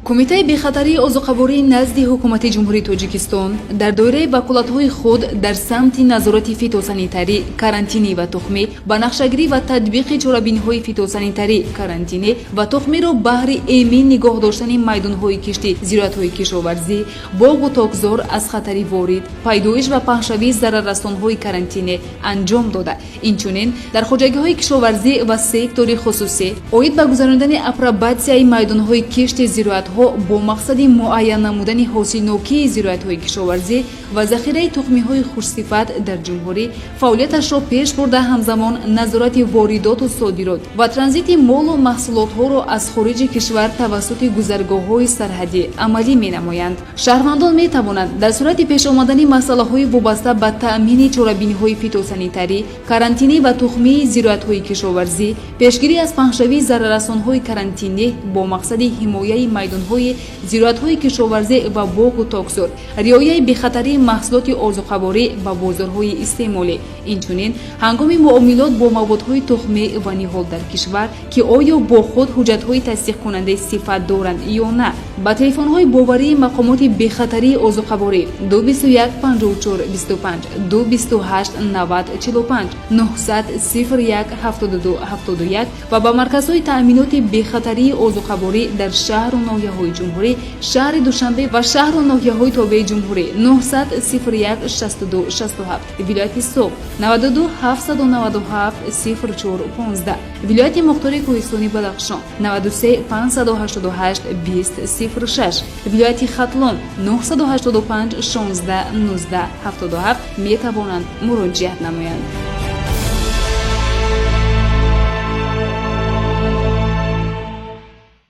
Кумитаи бехатарии озуқаворӣ назди Ҳукумати Ҷумҳурии Тоҷикистон дар доираи ваколатҳои худ дар самти назорати фитосанитарӣ, карантинӣ ва тухмӣ, ба нақшагирӣ ва татбиқи чорабиниҳои фитосанитарӣ, карантинӣ ва тухмиро баҳри эмин нигоҳ доштани майдонҳои кишти зироатҳои кишоварзӣ, боғу токзор аз хатари ворид, пайдоиш ва паҳншавии зараррасонҳои карантинӣ анҷом дода, инчунин дар хоҷагиҳои кишоварзӣ ва сектори хусусӣ оид ба гузаронидани апробатсияи майдонҳои кишти зироатҳо бо мақсади муайян намудани ҳосилнокии зироатҳои кишоварзӣ ва захираи тухмиҳои хушсифат дар ҷумҳурӣ фаъолияташро пеш бурда, ҳамзамон назорати воридоту содирот ва транзити молу маҳсулотҳоро аз хориҷи кишвар тавассути гузаргоҳҳои сарҳадӣ амалӣ менамоянд. Шаҳрвандон метавонанд дар сурати пеш омадани масъалаҳои вобаста ба таъмини чорабиниҳои фитосанитарӣ, карантинӣ ва тухмии зироатҳои кишоварзӣ, пешгирӣ аз паҳншавии зараррасонҳои карантинӣ бо мақсади ҳимояи майдонҳои зироатҳои кишоварзӣ ва боғу токзор, риояи бехатарии маҳсулоти озуқаворӣ ба бозорҳои истеъмолӣ, инчунин ҳангоми муомилот бо маводҳои тухмӣ ва ниҳол дар кишвар, ки оё бо худ ҳуҷҷатҳои тасдиқкунандаи сифат доранд ё на, ба телефонҳои боварии мақомоти бехатарии озуқаворӣ 221 54 25, 228 90 45, 900 01 72 71 ва ба марказҳои таъминоти бехатарии озуқаворӣ дар шаҳру ноҳияҳои ҷумҳурӣ, шаҳри Душанбе ва шаҳру ноҳияҳои тобеи ҷумҳурӣ 900 01 62 67, вилояти Суғд 92 797 04 15, вилояти мухтори Кӯҳистони Бадахшон 93 588 20 06, вилояти Хатлон 985 16 19 77 метавонанд муроҷиат намоянд.